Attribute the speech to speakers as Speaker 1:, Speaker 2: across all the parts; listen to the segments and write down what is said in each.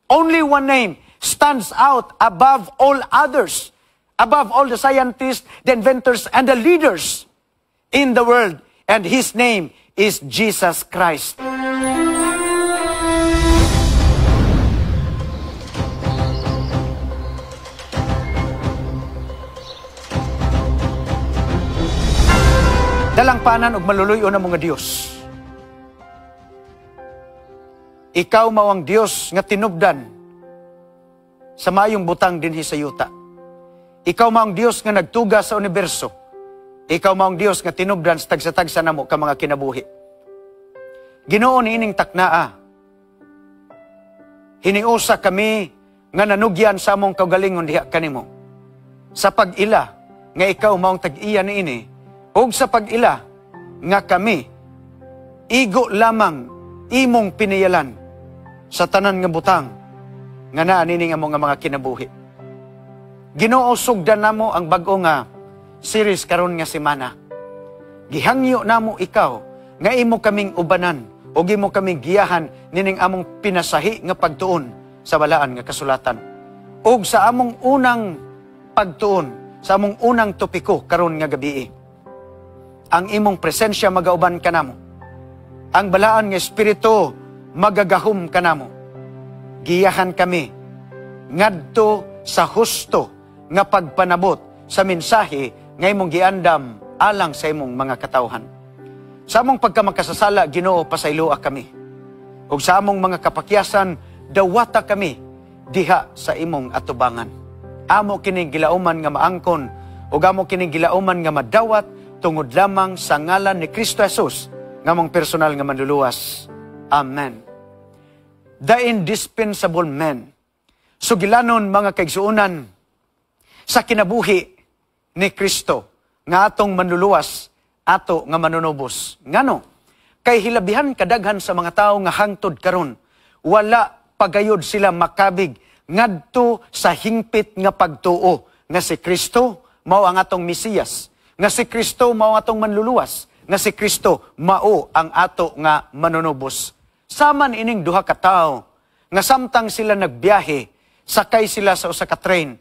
Speaker 1: Only one name stands out above all others, above all the scientists, the inventors, and the leaders in the world. And His name is Jesus Christ. Dalangpanan og maluluy-on ang mga Dios. Ikaw mao ang Dios nga tinubdan sa maayong butang dinhi sa yuta. Ikaw mao ang Dios nga nagtuga sa universo. Ikaw mao ang Dios nga tinubdan sa tagsa-tagsa namo ka mga kinabuhi. Ginoo niining taknaa. Hiniusa kami nga nanugyan sa among kaugalingon diha kanimo. Sa pag-ila nga ikaw mao ang tag-iya niini, ug sa pag-ila nga kami igo lamang imong piniyalan sa tanan nga butang nga naa nining among nga mga kinabuhi. Ginoo, sugdan namo ang bag-o nga series karon nga semana. Gihangyo namo ikaw nga imo kaming ubanan ug imo kaming giyahan nining among pinasahi nga pagtuon sa balaan nga kasulatan. Ug sa among unang pagtuon, sa among unang topiko karon nga gabii, ang imong presensya magauban kanamo. Ang balaan nga espiritu magagahom kanamo. Giyahan kami ngadto sa husto nga pagpanabot sa mensahe nga imong giandam alang sa imong mga katawhan. Sa among pagkamakasasala, Ginoo, pasayloa kami. Ug sa among mga kapakyasan, dawata kami diha sa imong atubangan. Amo kining gilauman nga maangkon ug amo kining gilauman nga madawat tungod lamang sa ngalan ni Kristo Jesus nga among personal nga manluluwas. Amen. The indispensable man. Sugilanon mga kaigsuonan sa kinabuhi ni Kristo nga atong manluluwas, ato nga manunubos. Ngano? Kay hilabihan kadaghan sa mga tawo nga hangtod karon, wala pagayod sila makabig ngadto sa hingpit nga pagtuo nga si Kristo mao ang atong Mesiyas, nga si Kristo mao ang atong manluluwas, nga si Kristo mao ang ato nga manunubos. Saman ining duha ka tawo nga samtang sila nagbiyahe, sakay sila sa usa ka train.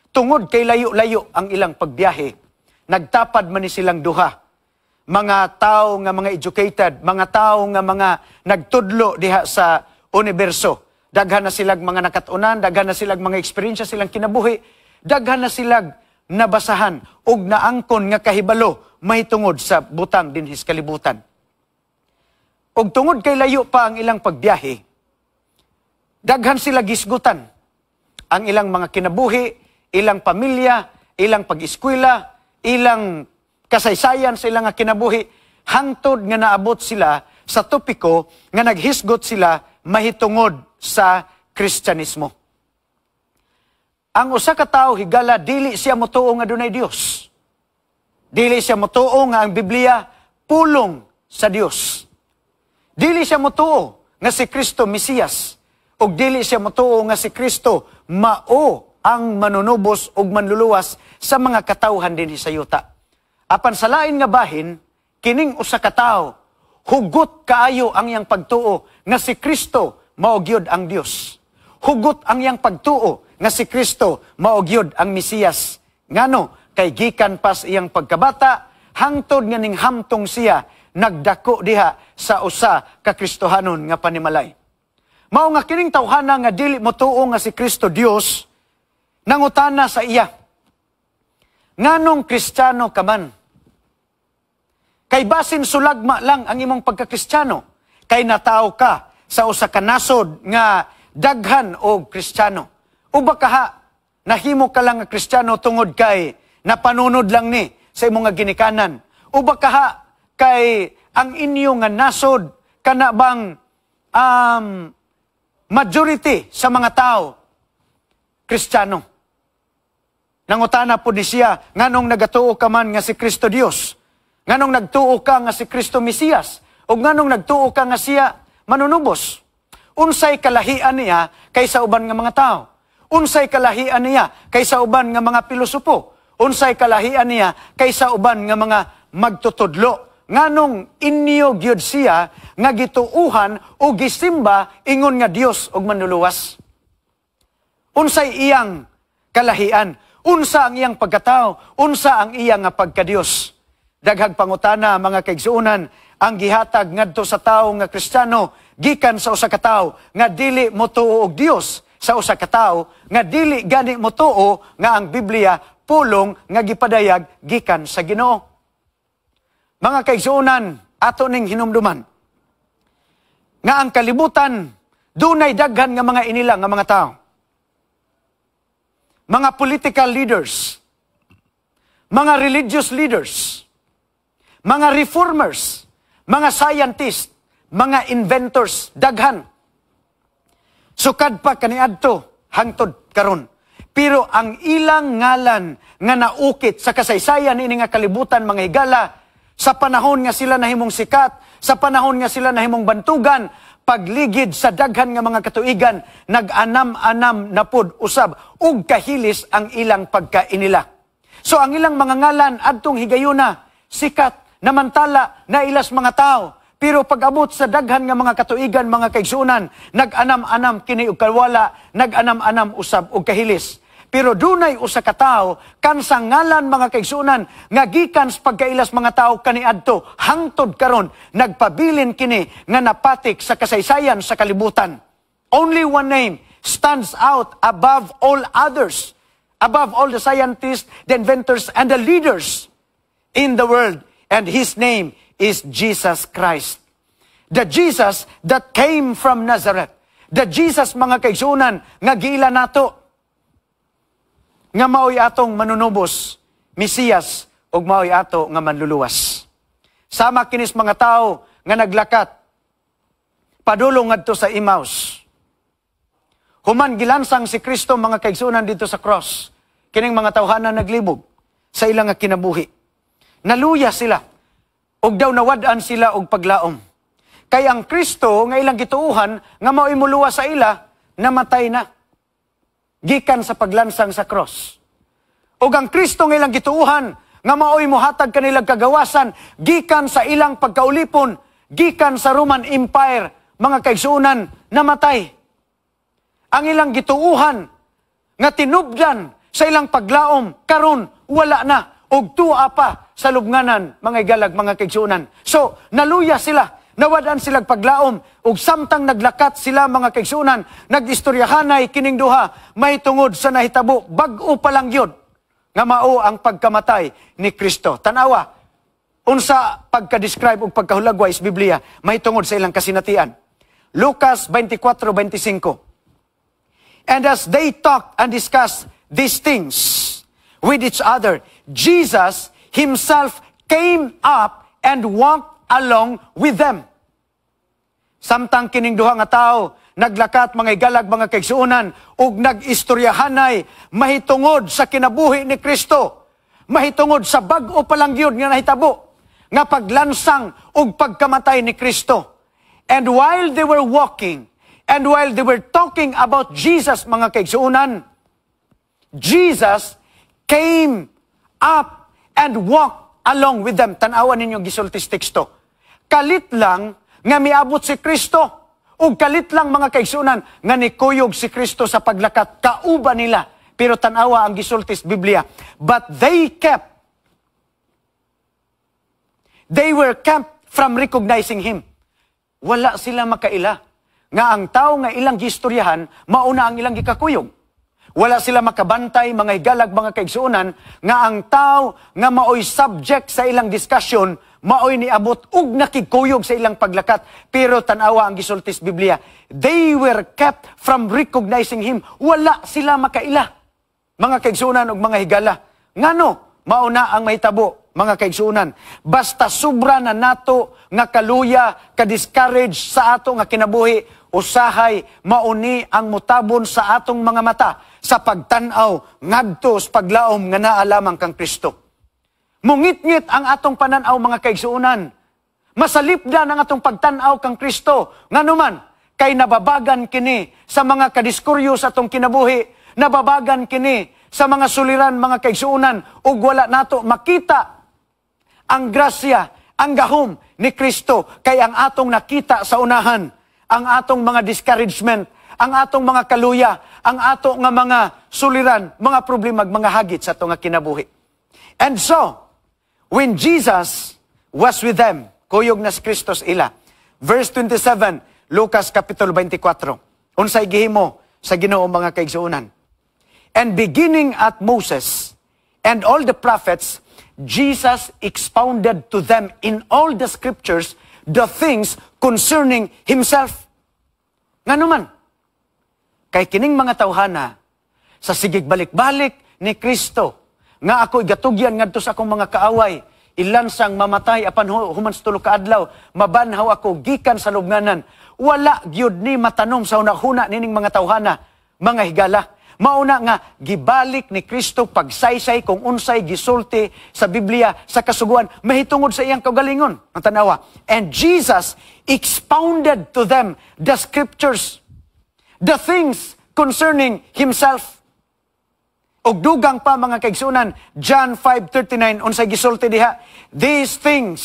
Speaker 1: Tungod kay layo-layo ang ilang pagbiyahe, nagtapad man ni silang duha. Mga tawo nga mga educated, mga tawo nga mga nagtudlo diha sa universo. Daghan na silang mga nakatunan, daghan na silang mga eksperyensya silang kinabuhi, daghan na silang nabasahan og naangkon nga kahibalo mahitungod sa butang dinhi sa kalibutan. Og tungod kay layo pa ang ilang pagbiyahe, daghan sila gisgutan ang ilang mga kinabuhi, ilang pamilya, ilang pag-eskwela, ilang kasaysayan sa ilang kinabuhi, hangtod nga naabot sila sa topiko nga naghisgot sila mahitungod sa Kristyanismo. Ang usa ka tawo higala, dili siya motuo nga dunay Dios. Dili siya motuo nga ang Biblia pulong sa Dios. Dili siya motuo nga si Kristo Mesiyas, ug dili siya motuo nga si Kristo mao ang manunubos ug manluluwas sa mga katawhan dinhi sa yuta. Apan sa lain nga bahin, kining usa ka tawo hugot kaayo ang iyang pagtuo nga si Kristo mao gyud ang Dios. Hugot ang iyang pagtuo nga si Kristo mao gyud ang Mesiyas. Ngano kay gikan pas iyang pagkabata hangtod nga ning hamtong siya nagdako diha sa usa ka Kristohanon nga panimalay. Mao nga kining tawhana nga dili motuo nga si Kristo Dios, nangutana sa iya, nganong Kristiyano ka man? Kay basin sulagma lang ang imong pagkakristiyano, kay natawo ka sa usa ka nasod nga daghan og Kristiyano. O baka ha, nahimo ka lang nga Kristiyano tungod kay napanunod lang ni sa imong nga ginikanan. O baka ha, kay ang inyo nga nasod kana bang majority sa mga tao Kristiyano. Nangutana po ni siya, nganong nagatuo ka man nga si Kristo Dios? Nganong nagtuo ka nga si Kristo Mesiyas? O nganong nagtuo ka nga siya manunubos? Unsay kalahian niya kaysa uban nga mga tao? Unsay kalahian niya kaysa uban nga mga pilosopo? Unsay kalahian niya kaysa uban nga mga magtutudlo? Nganong inyo gyud siya nga gituuhan o gisimba ingon nga Dios og manluluwas? Unsay iyang kalahian? Unsa ang iyang pagkatao? Unsa ang iyang nga pagkadiyos? Daghag pangutana, mga kaigsuonan, ang gihatag ngadto sa tawo nga Kristiyano gikan sa usa ka tawo nga dili motuo og Dios, sa usa ka tawo nga dili gani motuo nga ang Biblia pulong nga gipadayag gikan sa Ginoo. Mga kaigsuonan, ato ning hinumduman nga ang kalibutan dunay daghan nga mga inila nga mga tao. Mga political leaders, mga religious leaders, mga reformers, mga scientists, mga inventors, daghan. Sukad pa kaniadto hangtod karon. Pero ang ilang ngalan nga naukit sa kasaysayan ini nga kalibutan, mga higala, sa panahon nga sila nahimong sikat, sa panahon nga sila nahimong bantugan, pagligid sa daghan nga mga katuigan, nag-anam-anam na pud usab ug kahilis ang ilang pagkainila. So ang ilang mga ngalan adtong higayuna sikat, namantala na ilas mga tao. Pero pag-abot sa daghan nga mga katuigan, mga kaigsuonan, nag-anam-anam kini og kawala, nag-anam-anam usab og kahilis. Pero dunay usa ka tawo kansang ngalan, mga kaigsuonan, nga gikan sa pagkailas mga tao kaniadto hangtod karon nagpabilin kini nga napatik sa kasaysayan sa kalibutan. Only one name stands out above all others, above all the scientists, the inventors, and the leaders in the world. And his name is Jesus Christ. The Jesus that came from Nazareth. The Jesus, mga kaigsuonan, nga giila nato nga maoy atong manunubos, Mesiyas, ug maoy ato nga manluluwas. Sama kinis mga tao nga naglakat padulong ngadto sa Emmaus. Human gilansang si Kristo, mga kaigsuonan, dito sa cross, kining mga tawhana naglibog sa ilang nga kinabuhi. Naluya sila ug daw nawad-an sila og paglaom. Kay ang Kristo nga ilang gituuhan nga maoy muluwas sa ila, namatay na gikan sa paglansang sa cross. Ug ang Kristo nga ilang gituuhan nga maoy mohatag kanilang kagawasan gikan sa ilang pagkaulipon, gikan sa Roman Empire, mga kaigsuonan, namatay. Ang ilang gituuhan nga tinubdan sa ilang paglaom karon wala na ug tuwa pa sa lubnganan, mga igalag, mga kaigsuonan. So naluya sila, nawad-an sila paglaom, ug samtang naglakat sila, mga kaigsuonan, nagistoryahanay kining duha mahitungod sa nahitabo bag-o pa lang gyud nga mao ang pagkamatay ni Kristo. Tanawa unsa pagka-describe ug pagkahulagway sa Biblia mahitungod sa ilang kasinatian. Lucas 24:25. "And as they talked and discussed these things with each other, Jesus himself came up and walked along with them." Samtang kining duha nga tawo naglakat, mga igalag, mga kaigsuonan, ug nag-istoryahanay mahitungod sa kinabuhi ni Kristo, mahitungod sa bag-o pa lang gyud nga nahitabo nga paglansang ug pagkamatay ni Kristo. And while they were walking, and while they were talking about Jesus, mga kaigsuonan, Jesus came up and walked along with them. Tanawan ninyo gisultis teksto. Kalit lang nga miabot si Kristo. Ug kalit lang, mga kaigsuonan, nga nikuyog si Kristo sa paglakat kauban nila. Pero tanawa ang gisultis Biblia. But they were kept from recognizing him. Wala sila makaila nga ang tao nga ilang gistoryahan mauna ang ilang gikakuyog. Wala sila makabantay, mga higalag, mga kaigsuonan, nga ang tao nga maoy subject sa ilang discussion, maoy niabot ug nakigkuyog sa ilang paglakat. Pero tanawa ang gisultis Biblia. They were kept from recognizing him. Wala sila makaila, mga kaigsuonan ug mga higala. Ngano, mauna ang mahitabo, mga kaigsuonan. Basta sobra na nato nga kaluya, ka-discourage sa ato nga kinabuhi, usahay mauni ang mutabon sa atong mga mata sa pagtan-aw ngadto sa paglaom nga naa lamang kang Kristo. Mungitngit ang atong pananaw, mga kaigsuonan. Masalipdan ang atong pagtan-aw kang Kristo. Nganuman, kay nababagan kini sa mga kadiskuryo sa atong kinabuhi, nababagan kini sa mga suliran, mga kaigsuonan, ug wala nato makita ang grasya, ang gahom ni Kristo, kay ang atong nakita sa unahan, ang atong mga discouragement, ang atong mga kaluya, ang ato nga mga suliran, mga problema, mga hagit sa atong nga kinabuhi. And so, when Jesus was with them, kuyog na si Kristo sa ila. Verse 27, Lucas Kapitulo 24. Unsay gihimo sa Ginoo, mga kaigsuonan? And beginning at Moses and all the prophets, Jesus expounded to them in all the scriptures the things concerning himself. Ngano man? Kay kining mga tawhana sa sigig balik-balik ni Kristo nga "Ako'y gatugyan ngadto sa akong mga kaaway, ilansang mamatay, apan human sa 3 ka adlaw mabanhaw ako gikan sa lubnganan," wala gyud ni matanom sa hunahuna nining mga tawhana, mga higala. Mauna nga gibalik ni Kristo pagsaysay kung unsay gisulti sa Biblia, sa Kasuguan, mahitungod sa iyang kaugalingon. Ang tanawa. And Jesus expounded to them the scriptures, the things concerning himself. Og dugang pa, mga kaigsunan, John 5:39, unsay gisulti diha? These things,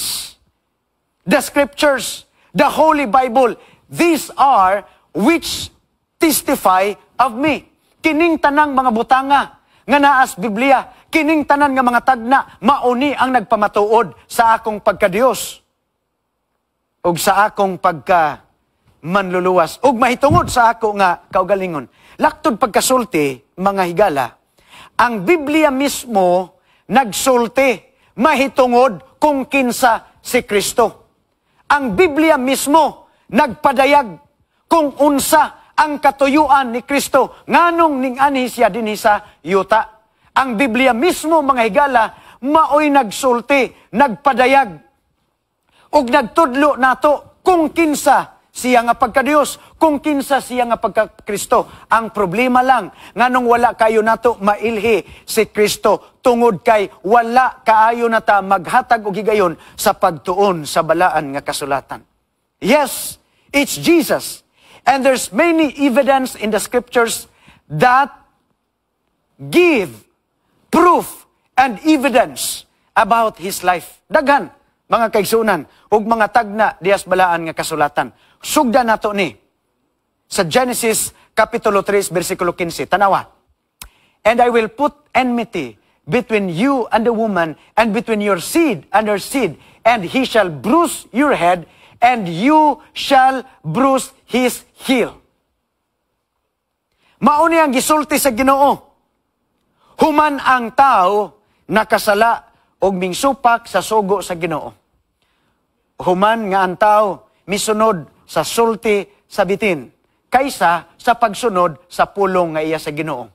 Speaker 1: the scriptures, the Holy Bible, these are which testify of me. Kining tanang mga butanga nga naas Biblia, kining tanan nga mga tagna, mauni ang nagpamatuod sa akong pagkadiyos ug sa akong pagka manluluwas ug mahitungod sa ako nga kaugalingon. Laktod pagkasulti, mga higala, ang Biblia mismo nagsulti mahitungod kung kinsa si Kristo. Ang Biblia mismo nagpadayag kung unsa ang katuyuan ni Kristo nganong ning-anhi siya dinhi sa yuta. Ang Biblia mismo, mga higala, maoy nagsulti, nagpadayag ug nagtudlo nato kung kinsa siya nga pagka-Dios, kung kinsa siya nga pagka-Kristo. Ang problema lang, nganong wala kayo nato mailhi si Kristo, tungod kay wala kaayo na ta maghatag og higayon sa pagtuon sa balaan nga kasulatan. Yes, it's Jesus. And there's many evidence in the scriptures that give proof and evidence about his life. Daghan, mga kaigsunan, ug mga tagna dihas balaan nga kasulatan. Sugdan nato ni sa Genesis Kapitulo 3 versikulo 15. Tanawa. "And I will put enmity between you and the woman and between your seed and her seed, and he shall bruise your head and you shall bruise his heel." Mao ni ang gisulti sa Ginoo human ang tao nakasala og mingsupak sa sugo sa Ginoo. Human nga ang tao misunod sa sulti sa bitin kaysa sa pagsunod sa pulong nga iya sa Ginoo.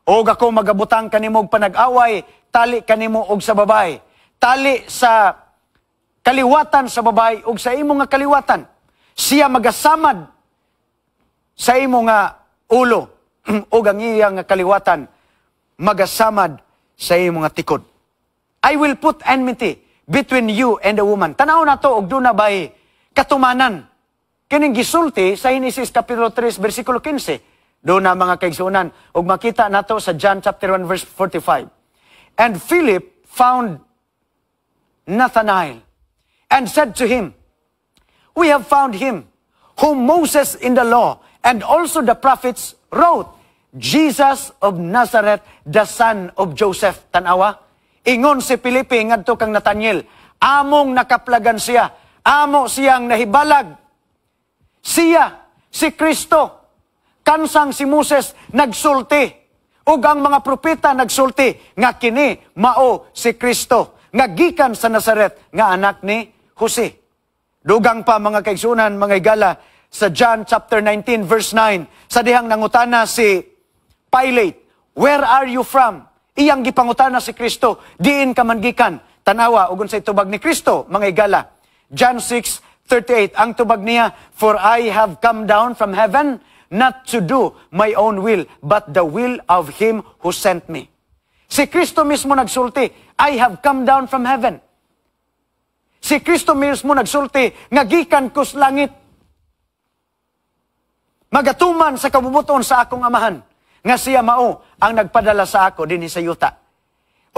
Speaker 1: "Og ako magabutang kanimo og panag-away, tali kanimo og sa babae, tali sa kaliwatan sa babae ug sa imo nga kaliwatan. Siya magasamad sa imo nga ulo ug ang iya nga kaliwatan magasamad sa imo nga tikod." I will put enmity between you and the woman. Tanaw na to og duna bay katumanan kining gisulti sa Henesis Kapitulo 3 versikulo 15. Duna, mga kaigsuonan, ug makita nato sa John chapter 1 verse 45. And Philip found Nathanael and said to him, "We have found him whom Moses in the law and also the prophets wrote, Jesus of Nazareth, the son of Joseph." Tanawa, ingon si Felipe ngadto kang Nathaniel, "Among nakaplagan siya, amo siyang nahibalag. Siya, si Kristo, kansang si Moses nagsulti, ug ang mga propeta nagsulti, nga kini mao si Kristo, nga gikan sa Nazaret, nga anak ni Jose." Dugang pa, mga kaigsunan, mga higala, sa John chapter 19 verse 9, sa dihang nangutana si Pilate, "Where are you from?" Iyang gipangutana si Kristo, "Diin ka man gikan?" Tanawa ug unsay tubag ni Kristo, mga higala. John 6:38, ang tubag niya, "For I have come down from heaven not to do my own will, but the will of Him who sent me." Si Kristo mismo nagsulti, "I have come down from heaven." Si Kristo mismo nagsulti nga gikan kus langit. Magatuman sa kabubut-on sa akong amahan, nga siya mao ang nagpadala sa ako dinhi sa yuta.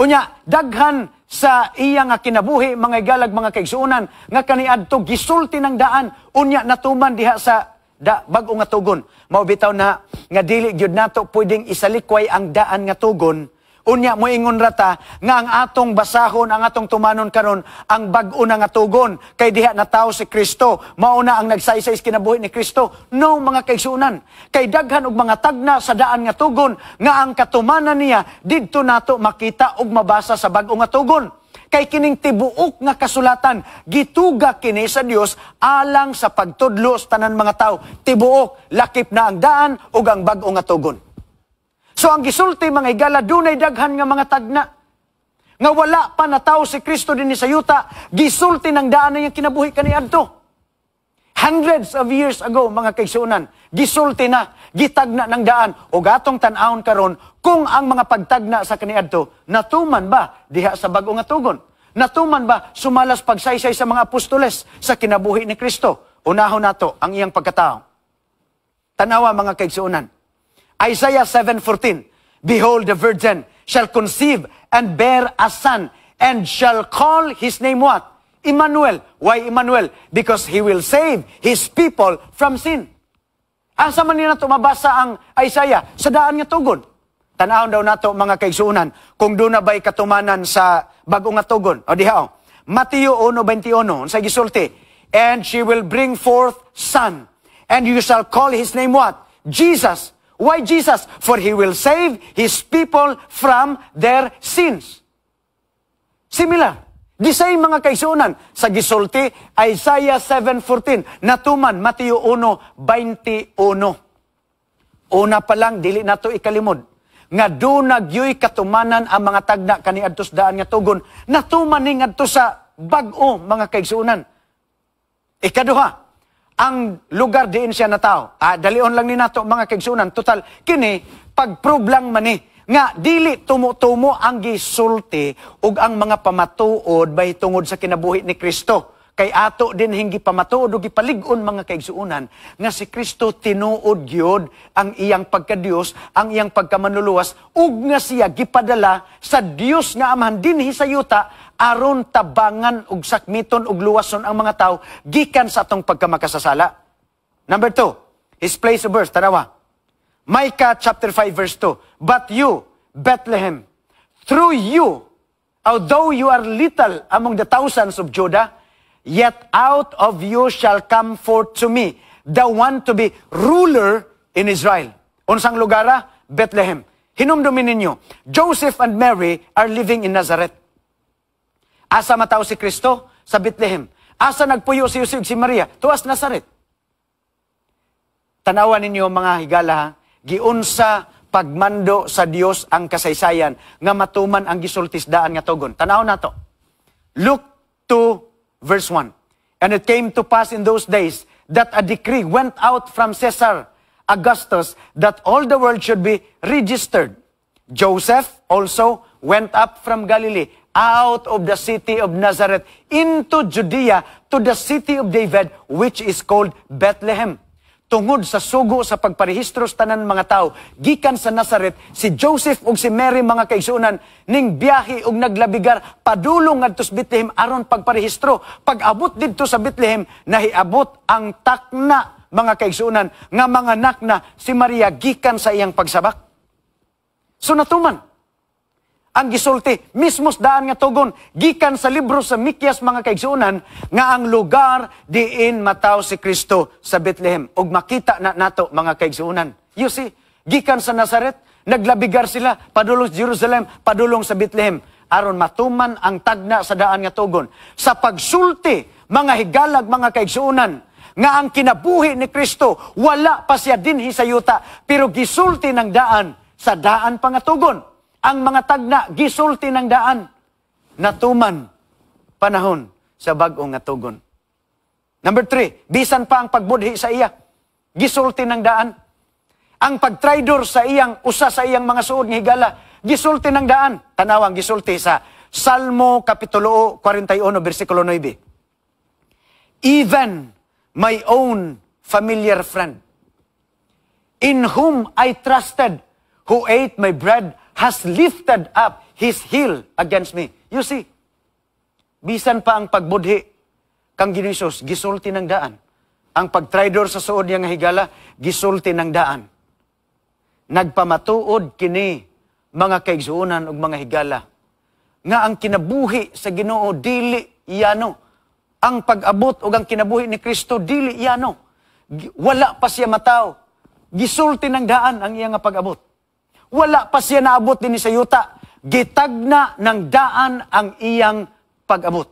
Speaker 1: Unya, daghan sa iya nga kinabuhi, mga igalag, mga kaigsuonan, nga kaniadto gisulti ng daan, unya natuman diha sa Da bag-o nga tugon. Mao bitaw na nga dili gyud nato pwedeng isalikway ang daan nga tugon. Unya moingon rata nga ang atong basahon, ang atong tumanon karon ang bag-o na nga tugon kay diha natawo si Kristo, mao na ang nagsaysay sa kinabuhi ni Kristo. No, mga kaigsuonan, kay daghan og mga tagna sa daan nga tugon nga ang katumanan niya didto nato makita ug mabasa sa bag-o nga tugon. Kay kining tibuok nga kasulatan gituga kini sa Dios alang sa pagtudlo sa tanan mga tawo. Tibuok, lakip na ang daan ug ang bag-o nga tugon. So ang gisulti, mga higala, dunay daghan nga mga tagna nga wala pa natawo si Kristo dinhi sa yuta, gisulti ng daan na iyang kinabuhi kaniadto. Hundreds of years ago, mga kaigsuonan, gisulti na, gitagna ng daan. O atong tan-awon karon kung ang mga pagtagna sa kaniadto natuman ba diha sa bag-o nga tugon? Natuman ba sumalas pagsaysay sa mga apostoles sa kinabuhi ni Kristo? Unahon nato ang iyang pagkatao. Tanawa, mga kaigsuonan. Isaiah 7:14, "Behold, the virgin shall conceive and bear a son and shall call his name" what? "Emmanuel." Why Emmanuel? Because he will save his people from sin. Asa man nila mabasa ang Isaiah? Sa daan nga tugon. Tanawon daw nato, mga kaigsuonan, kung duna ba'y katumanan sa bag-o nga tugon. O diha o. Mateo 1:21, unsay gisulti? "And she will bring forth son, and you shall call his name" what? "Jesus." Why Jesus? For he will save his people from their sins. Similar. Di same, mga kaigsuonan, sa gisulti Isaiah 7:14, natuman Mateo 1:21. Una pa lang, dili nato ikalimod nga duna gyoy katumanan ang mga tagna kaniadto sa daan nga tugon, natuman ni ngadto sa bag-o, mga kaigsuonan. Ikaduha, ang lugar diin siya natawo. Dalion lang ni nato, mga kaigsuonan. Total kini pag-prove lang man ni nga dili tumo-tumo ang gisulti ug ang mga pamatuod tungod sa kinabuhi ni Kristo. Kay ato din hinggi pamatuod ug gipalig-on, mga kaigsuonan, nga si Kristo tinuod gyud ang iyang pagkadiyos, ang iyang pagkamanluluwas, ug nga siya gipadala sa Dios nga Amahan dinhi sa yuta aron tabangan ug sakmiton ug luwason ang mga tawo gikan sa atong pagkamakasasala. Number 2, his place of birth, tanawa. Micah chapter 5 verse 2. "But you, Bethlehem, through you, although you are little among the thousands of Judah, yet out of you shall come forth to me the one to be ruler in Israel." Unsang lugara? Bethlehem. Hinumdumin ninyo, Joseph and Mary are living in Nazareth. Asa matawo si Kristo? Sa Bethlehem. Asa nagpuyo si Jose ug si Maria? Tuas Nazaret. Tanawan ninyo, mga higala, ha? Giunsa pagmando sa Dios ang kasaysayan nga matuman ang gisultis daan nga tugon. Tanaw nato. Luke 2 verse 1. "And it came to pass in those days that a decree went out from Caesar Augustus that all the world should be registered. Joseph also went up from Galilee, out of the city of Nazareth, into Judea, to the city of David, which is called Bethlehem." Tungod sa sugo sa pagparehistro sa tanan mga tao gikan sa Nazaret, si Joseph ug si Mary, mga kaigsuonan, ning biyahe ug naglabigar padulong ngadto sa Bethlehem aron pagparehistro. Pag-abot didto sa Bethlehem, nahiabot ang takna, mga kaigsuonan, nga manganak na si Maria gikan sa iyang pagsabak. So natuman ang gisulti mismo sa daan nga tugon gikan sa libro sa Mikias, mga kaigsuonan, nga ang lugar diin mataw si Kristo sa Bethlehem. Ug makita na nato, mga kaigsuonan. You see, gikan sa Nazaret, naglabigar sila padulong sa Jerusalem, padulong sa Bethlehem aron matuman ang tagna sa daan nga tugon. Sa pagsulti, mga higalag, mga kaigsuonan, nga ang kinabuhi ni Kristo, wala pa siya dinhi sa yuta, pero gisulti ng daan sa daan pa nga tugon. Ang mga tagna gisulti ng daan, natuman panahon sa bag-o nga tugon. Number 3, bisan pa ang pagbudhi sa iya, gisulti ng daan. Ang pagtraidor sa iyang usa sa iyang mga suod nga higala, gisulti ng daan. Tanawang gisulti sa Salmo Kapitulo 41 bersikulo 9. "Even my own familiar friend, in whom I trusted, who ate my bread, has lifted up his heel against me." You see, bisan pa ang pagbudhi kang Ginoong Hesus, gisulti ng daan. Ang pagtraidor sa suod niya nga, higala, gisulti ng daan. Nagpamatuod kini, mga kaigsuonan ug mga higala, nga ang kinabuhi sa Ginoo dili yano. Ang pag-abot ug ang kinabuhi ni Kristo dili yano. Wala pa siya mataw, gisulti ng daan ang iya nga pag-abot. Wala pa siya naabot dinhi sa yuta, gitagna ng daan ang iyang pag-abot.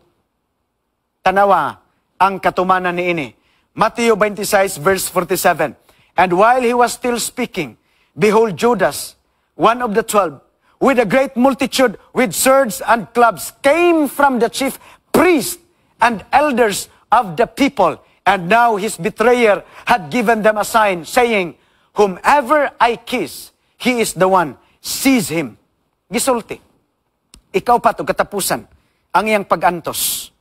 Speaker 1: Tanawa ang katumanan niini. Matthew 26 verse 47. "And while he was still speaking, behold, Judas, one of the 12, with a great multitude with swords and clubs, came from the chief priest and elders of the people. And now his betrayer had given them a sign, saying, 'Whomever I kiss, he is the one. Seize him.'" Gisulti. Ikaupat ug katapusan, ang iyang pag-antos.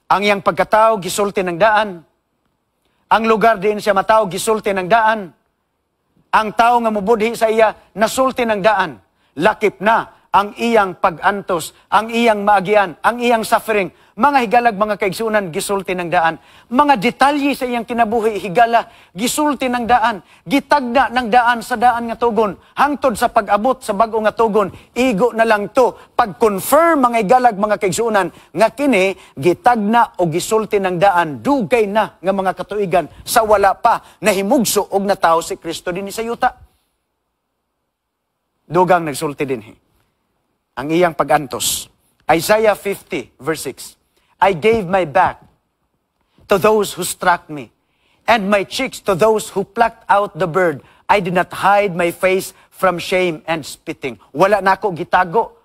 Speaker 1: Ang iyang pagkatao, gisulti ng daan. Ang lugar diin siya mataw, gisulti ng daan. Ang tao nga mubudhi sa iya, nasulti ng daan. Lakip na ang iyang pag-antos, ang iyang maagian, ang iyang suffering. Mga higalag, mga kaigsunan, gisulti ng daan. Mga detalye sa iyang kinabuhi, higala, gisulti ng daan. Gitagna ng daan sa daan nga tugon. Hangtod sa pag-abot sa bag-o nga tugon, igo na lang to. Pag-confirm, mga higalag, mga kaigsunan, nga kini, gitagna o gisulti ng daan, dugay na nga mga katuigan sa wala pa nahimugso og natawo si Kristo dinhi sa yuta. Dugang nagsulti dinhi ang iyang pag-antos. Isaiah 50 verse 6. "I gave my back to those who struck me, and my cheeks to those who plucked out the beard. I did not hide my face from shame and spitting." Wala nako gitago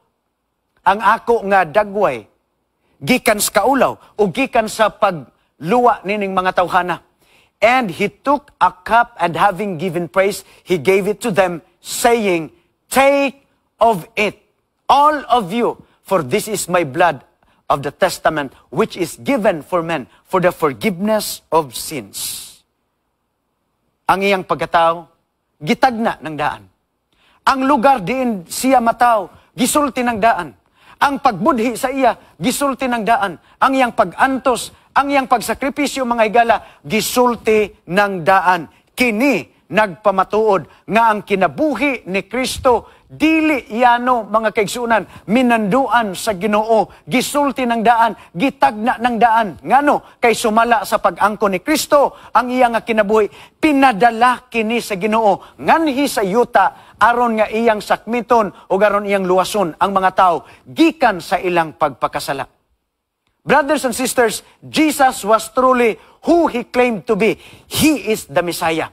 Speaker 1: ang ako nga dagway gikan sa kaulaw o gikan sa pagluwa nining mga tawhana. "And he took a cup and having given praise, he gave it to them, saying, 'Take of it, all of you, for this is my blood of the testament, which is given for men for the forgiveness of sins.'" Ang iyang pagkatao, gitagna ng daan. Ang lugar diin siya mataw, gisulti ng daan. Ang pagbudhi sa iya, gisulti ng daan. Ang iyang pag-antos, ang iyang pagsakripisyo, mga higala, gisulti ng daan. Kini nagpamatuod nga ang kinabuhi ni Kristo dili yano, mga kaigsunan, minanduan sa Ginoo, gisulti ng daan, gitagna ng daan. Ngano? Kay sumala sa pag-angkon ni Kristo ang iya nga kinabuhi, pinadala kini sa Ginoo nganhi sa yuta aron nga iyang sakmiton o aron iyang luwason ang mga tao gikan sa ilang pagpakasala. Brothers and sisters, Jesus was truly who he claimed to be. He is the Messiah.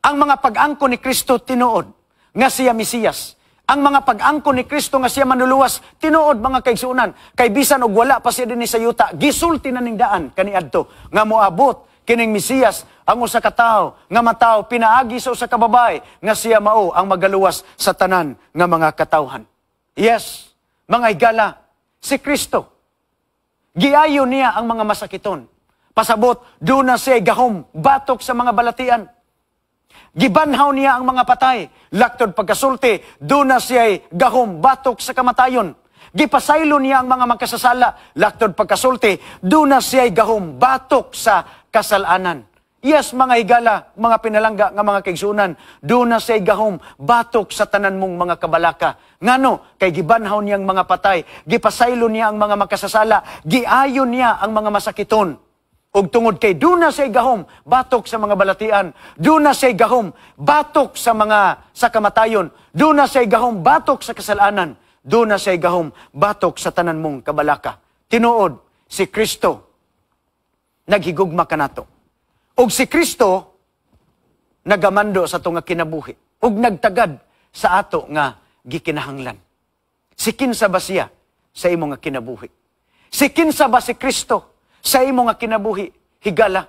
Speaker 1: Ang mga pag-angkon ni Kristo, tinuod nga siya Mesiyas. Ang mga pag-angkon ni Kristo nga siya manluluwas, tinuod, mga kaigsuonan. Kay bisan og wala pa siya dinhi sa yuta, gisulti na ning daan kaniadto nga moabot kining Mesiyas, ang usa ka tawo nga matawo pinaagi sa usa ka babae, nga siya mao ang magaluwas sa tanan nga mga katawhan. Yes, mga higala, si Kristo, giayo niya ang mga masakiton. Pasabot, duna siya gahom batok sa mga balatian. Gibanhaw niya ang mga patay. Laktod pagkasulti, duna siya gahom batok sa kamatayon. Gipasaylo niya ang mga makasasala. Laktod pagkasulti, duna siya gahom batok sa kasalanan. Yes, mga higala, mga pinalangga nga mga kaigsunan, duna siya gahom batok sa tanan mong mga kabalaka. Ngano? Kay gibanhaw niyang mga patay, gipasaylo niya ang mga makasasala, giayo niya ang mga masakiton. Ug tungod kay duna siya gahom batok sa mga balatian, duna siya gahom batok sa kamatayon, duna siya gahom batok sa kasalanan, duna siya gahom batok sa tanan mong kabalaka. Tinuod, si Kristo naghigugma kanato. Ug si Kristo nagamando sa ato nga kinabuhi ug nagtagad sa ato nga gikinahanglan. Si kinsa ba siya sa imo nga kinabuhi? Si kinsa ba si Kristo sa imo nga kinabuhi? Higala.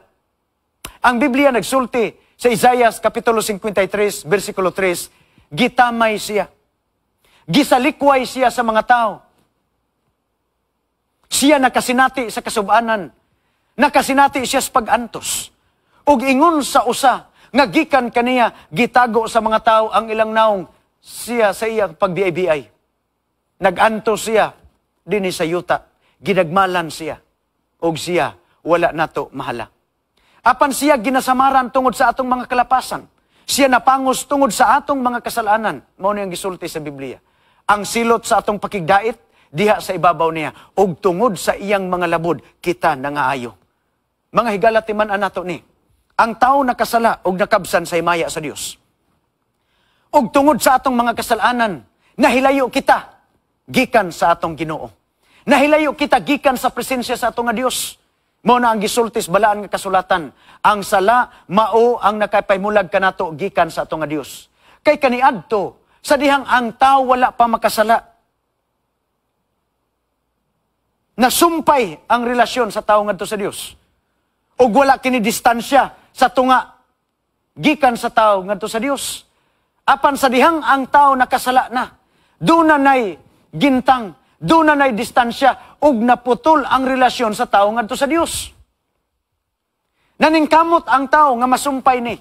Speaker 1: Ang Biblia nagsulti sa Isaiah Kapitulo 53, versikulo 3, gitamay siya. Gisalikway siya sa mga tao. Siya nakasinati sa kasubanan. Nakasinati siya sa pag-antos. Ug ingon sa usa nga gikan kaniya, gitago sa mga tao ang ilang naong siya sa iya pagbiay-biay. Nag-antos siya dinhi sa yuta. Gidagmalan siya. Og siya wala nato mahala. Apan siya ginasamaran tungod sa atong mga kalapasan. Siya napangos tungod sa atong mga kasalanan. Mao ni ang gisulti sa Biblia. Ang silot sa atong pakigdait diha sa ibabaw niya, ug tungod sa iyang mga labod kita nangaayo. Mga higala, timan-an nato ni. Ang tao nakasala ug nakabsan sa himaya sa Dios. Ug tungod sa atong mga kasalanan, nahilayo kita gikan sa atong Ginoo. Nahilayo kita gikan sa presensya sa atong nga Dios. Mao na ang gisulti sa balaan nga kasulatan. Ang sala mao ang nakapahimulag kanato gikan sa atong nga Dios. Kay kaniadto sa dihang ang tao wala pa makasala, nasumpay ang relasyon sa tao ngadto sa Dios. Ug wala kini distansya sa tunga gikan sa tao ngadto sa Dios. Apan sa dihang ang tao nakasala na, doon na nay gintang, doon na nay distansya, ug naputol ang relasyon sa tao ngadto sa Dios. Naningkamot ang tao nga masumpay ni.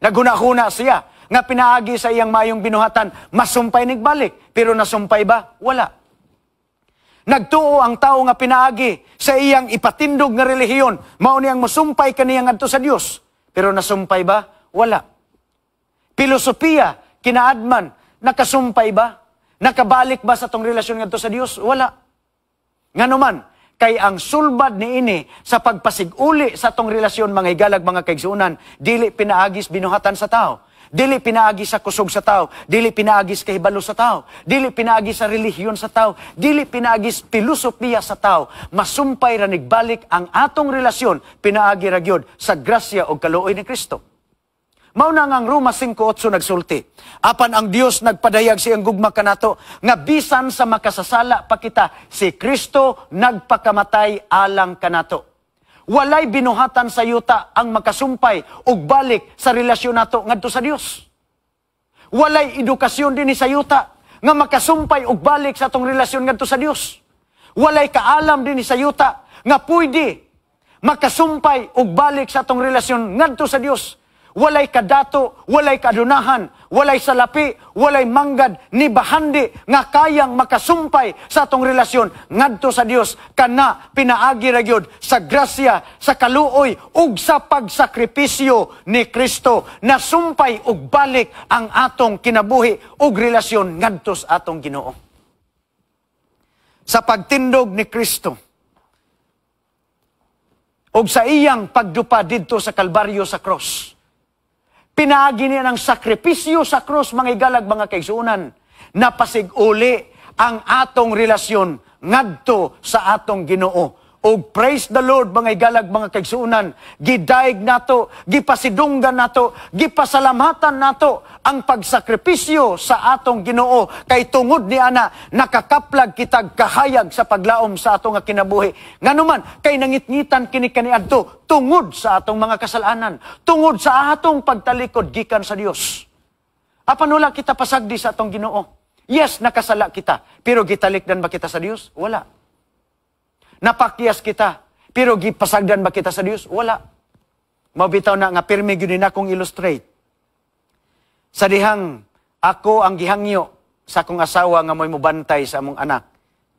Speaker 1: Naghuna-huna siya nga pinaagi sa iyang mayong binuhatan, masumpay nigbalik. Pero nasumpay ba? Wala. Nagtuo ang tao nga pinaagi sa iyang ipatindog nga relihiyon, mao niyang mosumpay kaniya ngadto sa Dios. Pero nasumpay ba? Wala. Pilosopiya, kinaadman, nakasumpay ba? Nakabalik ba sa tong relasyon ngadto sa Dios? Wala. Nganuman, kay ang sulbad niini sa pagpasiguli sa tong relasyon, mga higalag, mga kaigsuonan, dili pinaagis binuhatan sa tao. Dili pinaagi sa kusog sa tao, dili pinaagi sa kahibalo sa tao, dili pinaagi sa relihiyon sa tao, dili pinaagi sa filosofiya sa tao. Masumpay ra nigbalik ang atong relasyon pinaagi ra gyud sa grasya ug kaluoy ni Kristo. Mao na nga ang Roma 5:8 nagsulti. Apan ang Dios nagpadayag siyang gugma kanato nga bisan sa makasasala pa kita, si Kristo nagpakamatay alang kanato. Walay binuhatan sa yuta ang makasumpay ug balik sa relasyon nato ngadto sa Dios. Walay edukasyon dinhi sa yuta nga makasumpay ug balik sa atong relasyon ngadto sa Dios. Walay kaalam dinhi sa yuta nga pwede makasumpay ug balik sa atong relasyon ngadto sa Dios. Walay kadato, walay kadunahan, walay salapi, walay manggad, ni bahandi nga kayang makasumpay sa atong relasyon ngadto sa Dios kana pinaagi ra gyud sa grasya, sa kaluoy ug sa pagsakripisyo ni Kristo. Nasumpay ug balik ang atong kinabuhi ug relasyon ngadto sa atong Ginoo. Sa pagtindog ni Kristo ug sa iyang pagdupa didto sa Kalbaryo sa cross, pinaagi niya ng sakripisyo sa krus, mga igalag, mga kaigsuonan, napasiguli ang atong relasyon ngadto sa atong Ginoo. Og praise the Lord, mga igalag, mga kaigsuonan, gidaig nato, gipasidunggan nato, gipasalamatan nato ang pagsakripisyo sa atong Ginoo kay tungod ni ana nakakaplag kitag kahayag sa paglaom sa atong nga kinabuhi. Nganuman kay nangitngitan kini kaniadto tungod sa atong mga kasalanan, tungod sa atong pagtalikod gikan sa Dios. Apan wala kita pasagdi sa atong Ginoo. Yes, nakasala kita, pero gitalikdan ba kita sa Dios? Wala. Napakyas kita, pero gipasagdan ba kita sa Dios? Wala. Mabitaw na nga pirmi gyud ni akong illustrate. Sa dihang ako ang gihangyo sa akong asawa nga mo'y mobantay sa among anak.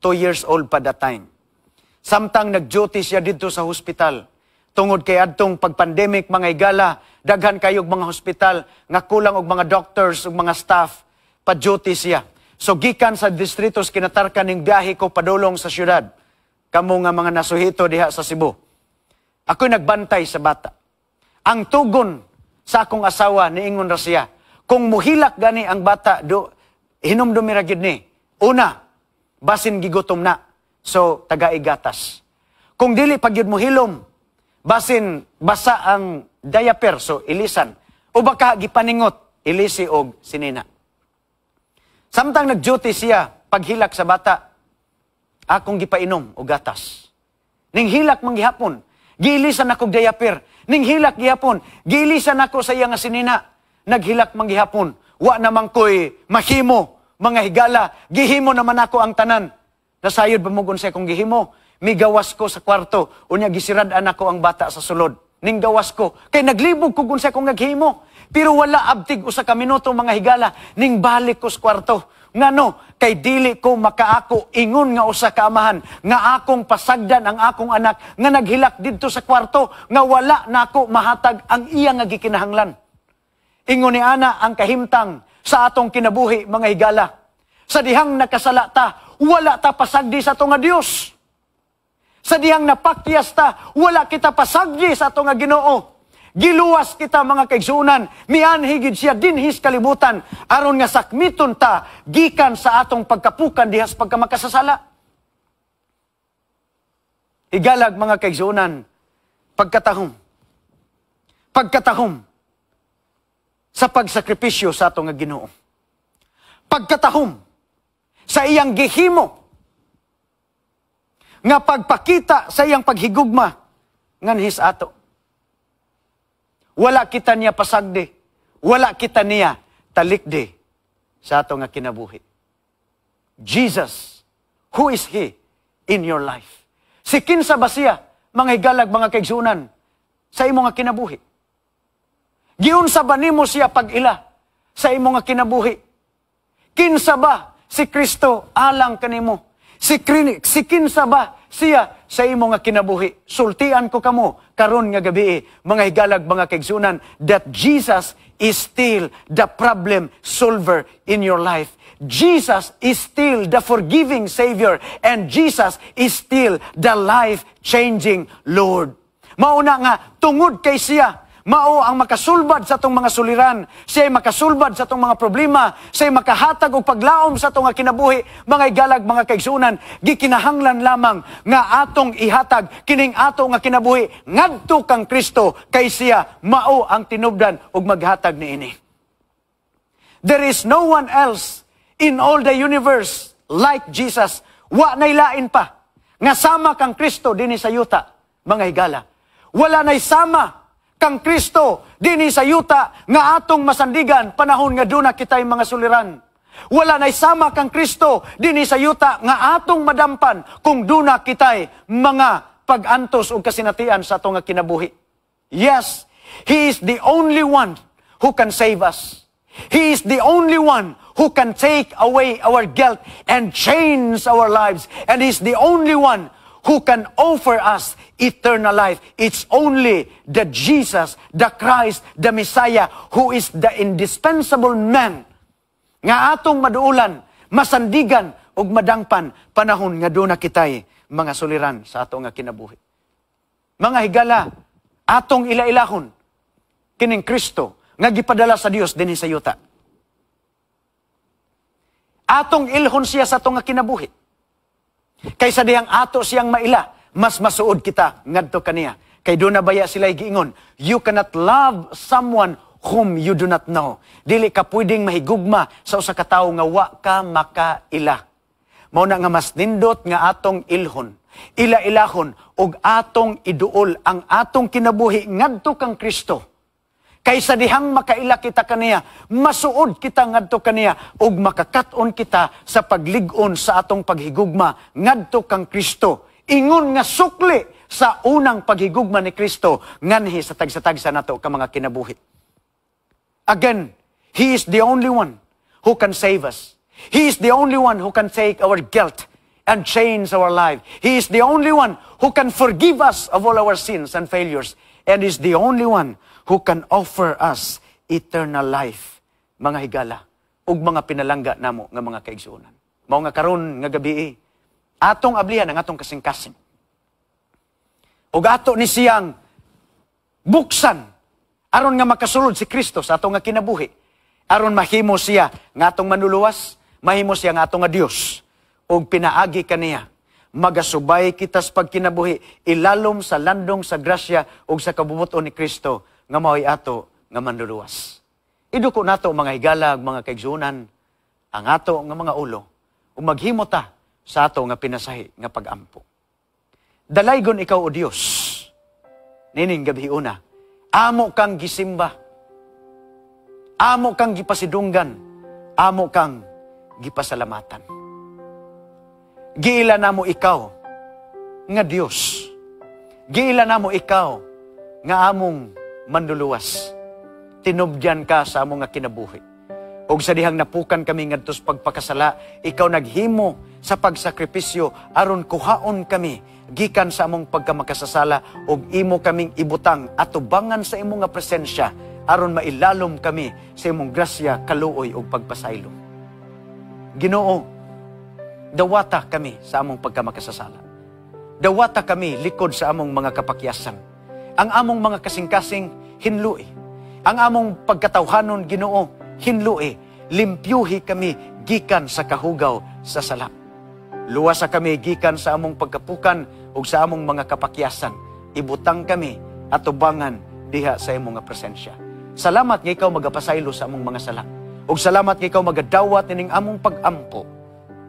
Speaker 1: 2 years old pa that time. Samtang nag-duty siya didto sa hospital. Tungod kay adtong pag-pandemic, mga higala, daghan kayog mga hospital nga kulang og mga doctors ug mga staff, pa-duty siya. So gikan sa distrito sa Kinatarkan ning biyahe ko padulong sa syudad. Kamo nga mga nasuhito diha sa Cebu. Ako'y nagbantay sa bata. Ang tugon sa akong asawa, niingon ra siya, kung muhilak gani ang bata, do, hinumdumi ra gyud ni. Una, basin gigutom na. So, tagai gatas. Kung dili pa gyud mohilom, basin basa ang diaper, so ilisan. O baka gipaningot, ilisi og sinina. Samtang nag-duty siya, paghilak sa bata, akong gipainom og gatas. Ning hilak man gihapon, giilisan ako diaper. Ning hilak gihapon, giilisan ako sa iya nga sinina. Naghilak man gihapon, wa naman ko'y mahimo, mga higala, gihimo naman ako ang tanan. Nasayod ba mo kung sa akong gihimo? Migawas ko sa kwarto, unya gisirad-an ako ang bata sa sulod. Ning gawas ko, kay naglibog ko kung sa akong naghimo. Pero wala abtig usa ka minuto, mga higala, ning balik ko sa kwarto. Ngano? Kay dili ko makaako ingon nga usa ka amahan nga akong pasagdan ang akong anak nga naghilak didto sa kwarto nga wala nako mahatag ang iya nga gikinahanglan. Ingon ni ana ang kahimtang sa atong kinabuhi, mga higala. Sa dihang nakasala ta, wala ta pasagdi sa ato nga Dios. Sa dihang napakyas ta, wala kita pasagdi sa ato nga Ginoo. Giluwas kita, mga kaigsuonan, mianhi gid siya dinhis kalibutan aron nga sakmiton ta gikan sa atong pagkapukan dihas pagkamakasasala. Higalag, mga kaigsuonan, pagkatahom. Pagkatahom sa pagsakripisyo sa ato nga Ginoo. Pagkatahom sa iyang gihimo nga pagpakita sa iyang paghigugma nganhis ato. Wala kita niya pasagdi. Wala kita niya talikdi sa ato nga kinabuhi. Jesus, who is He in your life? Si kinsa ba siya, mga higalag, mga kaigsuonan, sa imo nga kinabuhi? Giunsa ba nimo siya pag-ila sa imo nga kinabuhi? Kinsa ba si Kristo alang kanimo? Si kinsa ba siya sa imo nga kinabuhi? Sultian ko kamo karon nga gabi, mga higalag, mga kaigsuonan, that Jesus is still the problem solver in your life. Jesus is still the forgiving Savior and Jesus is still the life-changing Lord. Mauna nga tungod kay siya, mao ang makasulbad sa atong mga suliran, siya ay makasulbad sa atong mga problema, siya ay makahatag og paglaom sa atong nga kinabuhi, mga higalag, mga kaigsuonan, gikinahanglan lamang nga atong ihatag kining ato nga kinabuhi ngadto kang Kristo kay siya mao ang tinubdan ug maghatag niini. There is no one else in all the universe like Jesus. Wa nay lain pa nga sama kang Kristo dinhi sa yuta, mga higala. Wala nay sama kang Kristo dinhi sa yuta nga atong masandigan panahon nga duna kitay mga suliran. Wala nay sama kang Kristo dinhi sa yuta nga atong madampan kung duna kitay mga pag-antos ug kasinatian sa atong nga kinabuhi. Yes, He is the only one who can save us. He is the only one who can take away our guilt and change our lives. And He's the only one who can offer us eternal life. It's only the Jesus, the Christ, the Messiah, who is the indispensable man nga atong maduulan, masandigan ug madangpan panahon nga duna kitay mga suliran sa ato nga kinabuhi. Mga higala, atong ila-ilahon kining Kristo nga gipadala sa Dios dinhi sa yuta. Atong ilhon siya sa atong nga kinabuhi. Kaysa dihang ato siyang maila, mas masuod kita ngadto kaniya. Kay duna baya sila giingon, "You cannot love someone whom you do not know." Dili ka pwedeng mahigugma sa usa ka tawo nga wa ka makaila. Mao na nga mas nindot nga atong ilhon, ila-ilahon ug atong iduol ang atong kinabuhi ngadto kang Kristo. Kaysa dihang makaila kita kaniya, masuod kita ngadto kaniya ug makakat-on kita sa paglig-on sa atong paghigugma ngadto kang Kristo. Ingon nga sukli sa unang paghigugma ni Kristo nganhi sa tagsa-tagsa nato ka mga kinabuhi. Again, He is the only one who can save us. He is the only one who can take our guilt and change our life. He is the only one who can forgive us of all our sins and failures. And is the only one who can offer us eternal life. Mga higala, ug mga pinalangga namo nga mga kaigsuonan. Mao nga karon nga gabi, atong ablihan ang atong kasing-kasing. Ug ato ni siyang buksan aron nga makasulod si Kristo sa atong nga kinabuhi. Aron mahimo siya nga atong manluluwas, mahimo siya nga atong nga Dios. Ug pinaagi kaniya, magasubay kita sa pagkinabuhi ilalom sa landong sa grasya ug sa kabubut-on ni Kristo nga mao'y ato nga manluluwas. Iduko nato, mga higala, mga kaigsuonan, ang ato nga mga ulo ug maghimo ta sa ato nga pinasahi nga pagampo. Dalaygon ikaw, O Dios, nining gabi una, amo kang gisimba, amo kang gipasidunggan, amo kang gipasalamatan. Giila namo ikaw nga Dios. Giila namo ikaw nga among manluluwas. Tinubdian ka sa among nga kinabuhi. Ug sa dihang napukan kami ngadto sa pagpakasala, ikaw naghimo sa pagsakripisyo aron kuhaon kami gikan sa among pagkamakasasala ug imo kaming ibutang atubangan sa imong nga presensya aron mailalom kami sa imong grasya, kaluoy ug pagpasaylo. Ginoo, dawata kami sa among pagkamakasasala. Dawata kami likod sa among mga kapakyasan. Ang among mga kasing-kasing, hinlui. Ang among pagkatawhanon, Ginoo, hinlui. Limpyuhi kami gikan sa kahugaw sa sala. Luwasa kami gikan sa among pagkapukan ug sa among mga kapakyasan. Ibutang kami atubangan diha sa imong nga presensya. Salamat nga ikaw magapasaylo sa among mga sala. Ug salamat nga ikaw magadawat nining among pag-ampo.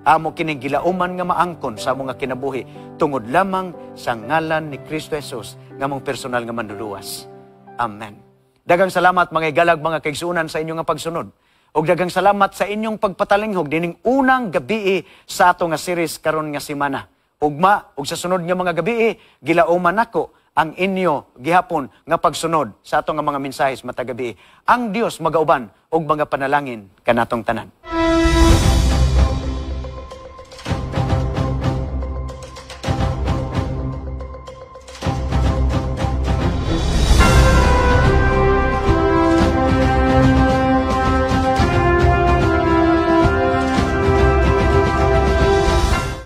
Speaker 1: Amo kining gilauman nga maangkon sa among nga kinabuhi tungod lamang sa ngalan ni Kristo Jesus nga among personal nga manluluwas. Amen. Daghang salamat, mga igalag, mga kaigsuonan, sa inyong nga pagsunod. Ug daghang salamat sa inyong pagpatalinghog dining unang gabii sa ato nga series karon nga semana. Ugma ug sa sunod nga mga gabii, gilauman nako ang inyo gihapon nga pagsunod sa ato nga mga mensahes matag gabii. Ang Dios magauban og mga panalangin kanatong tanan.